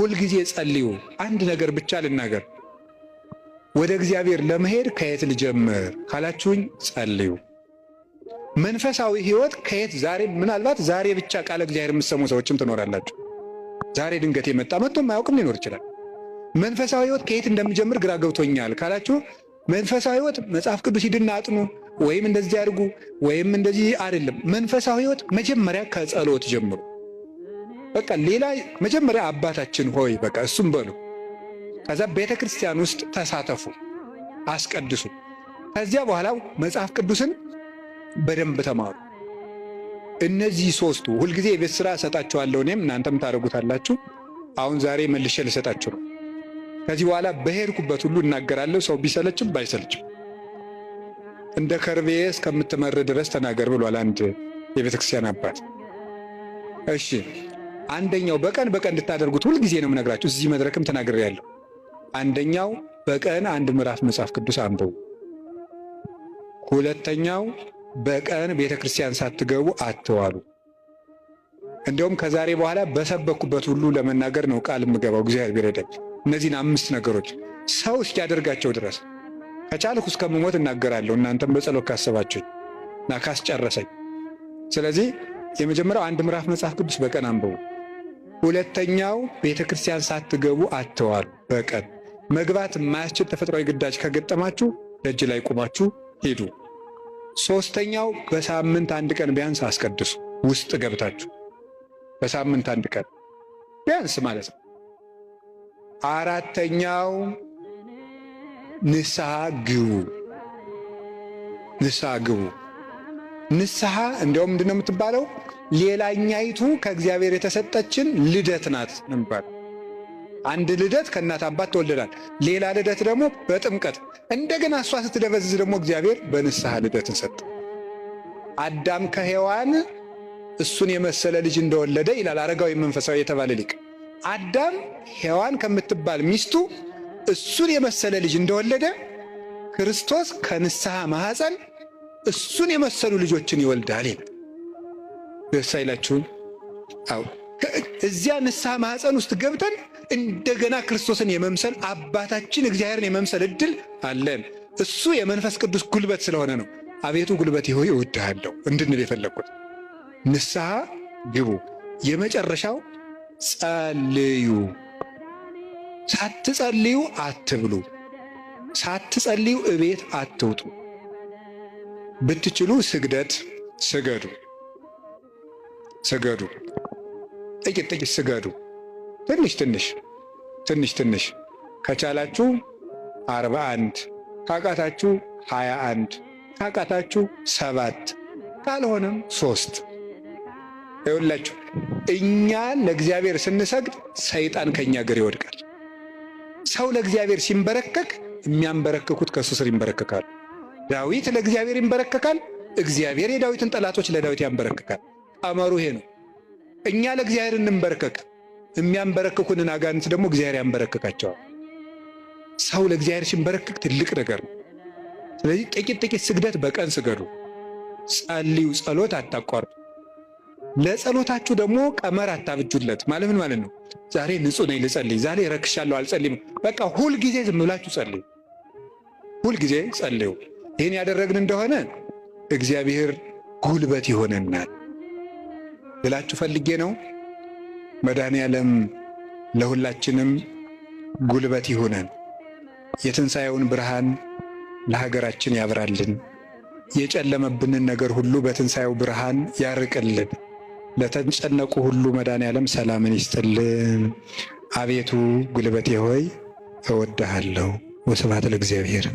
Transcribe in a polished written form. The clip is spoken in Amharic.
ሁልጊዜ ጸልዩ። አንድ ነገር ብቻ ልናገር። ወደ እግዚአብሔር ለመሄድ ከየት ልጀምር ካላችሁኝ፣ ጸልዩ። መንፈሳዊ ሕይወት ከየት ዛሬ ምናልባት ዛሬ ብቻ ቃለ እግዚአብሔር የምትሰሙ ሰዎችም ትኖራላችሁ። ዛሬ ድንገት የመጣ መጥቶ የማያውቅም ሊኖር ይችላል። መንፈሳዊ ሕይወት ከየት እንደምጀምር ግራ ገብቶኛል ካላችሁ፣ መንፈሳዊ ሕይወት መጽሐፍ ቅዱስ ሂድና አጥኑ ወይም እንደዚህ አድርጉ ወይም እንደዚህ አይደለም። መንፈሳዊ ሕይወት መጀመሪያ ከጸሎት ጀምሩ። በቃ ሌላ መጀመሪያ አባታችን ሆይ በቃ እሱም በሉ። ከዛ ቤተ ክርስቲያን ውስጥ ተሳተፉ፣ አስቀድሱ። ከዚያ በኋላ መጽሐፍ ቅዱስን በደንብ ተማሩ። እነዚህ ሶስቱ ሁልጊዜ የቤት ስራ እሰጣችኋለሁ፣ እኔም እናንተም ታደርጉታላችሁ። አሁን ዛሬ መልሼ ልሰጣችሁ ነው። ከዚህ በኋላ በሄድኩበት ሁሉ እናገራለሁ። ሰው ቢሰለችም ባይሰለችም እንደ ከርቤ እስከምትመር ድረስ ተናገር ብሏል አንድ የቤተ ክርስቲያን አባት። እሺ፣ አንደኛው በቀን በቀን እንድታደርጉት ሁልጊዜ ነው የምነግራችሁ። እዚህ መድረክም ተናግሬያለሁ። አንደኛው በቀን አንድ ምዕራፍ መጽሐፍ ቅዱስ አንብቡ። ሁለተኛው በቀን ቤተ ክርስቲያን ሳትገቡ አትዋሉ። እንዲያውም ከዛሬ በኋላ በሰበኩበት ሁሉ ለመናገር ነው ቃል የምገባው እግዚአብሔር ቢረዳኝ። እነዚህን አምስት ነገሮች ሰው እስኪያደርጋቸው ድረስ ከቻልኩ እስከምሞት እናገራለሁ። እናንተም በጸሎት ካሰባችሁኝ እና ካስጨረሰኝ። ስለዚህ የመጀመሪያው አንድ ምዕራፍ መጽሐፍ ቅዱስ በቀን አንብቡ። ሁለተኛው ቤተ ክርስቲያን ሳትገቡ አትዋሉ። በቀን መግባት የማያስችል ተፈጥሯዊ ግዳጅ ከገጠማችሁ ደጅ ላይ ቆማችሁ ሂዱ። ሶስተኛው በሳምንት አንድ ቀን ቢያንስ አስቀድሱ። ውስጥ ገብታችሁ በሳምንት አንድ ቀን ቢያንስ ማለት ነው። አራተኛው ንስሐ ግቡ። ንስሐ ግቡ። ንስሐ እንዲያውም ምንድን ነው የምትባለው? ሌላኛይቱ ከእግዚአብሔር የተሰጠችን ልደት ናት ነው የሚባለው። አንድ ልደት ከእናት አባት ተወልደናል። ሌላ ልደት ደግሞ በጥምቀት፣ እንደገና እሷ ስትደበዝዝ ደግሞ እግዚአብሔር በንስሐ ልደትን ሰጠ። አዳም ከሔዋን እሱን የመሰለ ልጅ እንደወለደ ይላል አረጋዊ መንፈሳዊ የተባለ ሊቅ። አዳም ሔዋን ከምትባል ሚስቱ እሱን የመሰለ ልጅ እንደወለደ ክርስቶስ ከንስሐ ማኅፀን እሱን የመሰሉ ልጆችን ይወልዳል ይላል። ደስ አይላችሁም? አዎ፣ እዚያ ንስሐ ማኅፀን ውስጥ ገብተን እንደገና ክርስቶስን የመምሰል፣ አባታችን እግዚአብሔርን የመምሰል እድል አለን። እሱ የመንፈስ ቅዱስ ጉልበት ስለሆነ ነው። አቤቱ ጉልበቴ ሆይ እወድሃለሁ እንድንል የፈለግኩት። ንስሐ ግቡ። የመጨረሻው ጸልዩ። ሳትጸልዩ አትብሉ። ሳትጸልዩ እቤት አትውጡ። ብትችሉ ስግደት ስገዱ፣ ስገዱ፣ ጥቂት ጥቂት ስገዱ። ትንሽ ትንሽ ትንሽ ትንሽ ከቻላችሁ 41፣ ካቃታችሁ 21፣ ካቃታችሁ 7፣ ካልሆነም 3። ይኸውላችሁ እኛ ለእግዚአብሔር ስንሰግድ ሰይጣን ከኛ እግር ይወድቃል። ሰው ለእግዚአብሔር ሲንበረከክ የሚያንበረክኩት ከእሱ ስር ይንበረከካሉ። ዳዊት ለእግዚአብሔር ይንበረከካል። እግዚአብሔር የዳዊትን ጠላቶች ለዳዊት ያንበረክካል። ቀመሩ ይሄ ነው። እኛ ለእግዚአብሔር እንንበረከክ፣ የሚያንበረክኩንን አጋንንት ደግሞ እግዚአብሔር ያንበረክካቸዋል። ሰው ለእግዚአብሔር ሲንበረክክ ትልቅ ነገር ነው። ስለዚህ ጥቂት ጥቂት ስግደት በቀን ስገዱ፣ ጸልዩ፣ ጸሎት አታቋርጡ። ለጸሎታችሁ ደግሞ ቀመር አታብጁለት። ማለት ምን ማለት ነው? ዛሬ ንጹሕ ነኝ ልጸልይ፣ ዛሬ ረክሻለሁ አልጸልይም። በቃ ሁልጊዜ ዝም ብላችሁ ጸልዩ፣ ሁልጊዜ ጸልዩ። ይህን ያደረግን እንደሆነ እግዚአብሔር ጉልበት ይሆነናል ልላችሁ ፈልጌ ነው። መድኃኔዓለም ለሁላችንም ጉልበት ይሁነን። የትንሣኤውን ብርሃን ለሀገራችን ያብራልን። የጨለመብንን ነገር ሁሉ በትንሣኤው ብርሃን ያርቅልን። ለተጨነቁ ሁሉ መድኃኔዓለም ሰላምን ይስጥልን። አቤቱ ጉልበቴ ሆይ እወድሃለሁ። ወስብሐት ለእግዚአብሔር።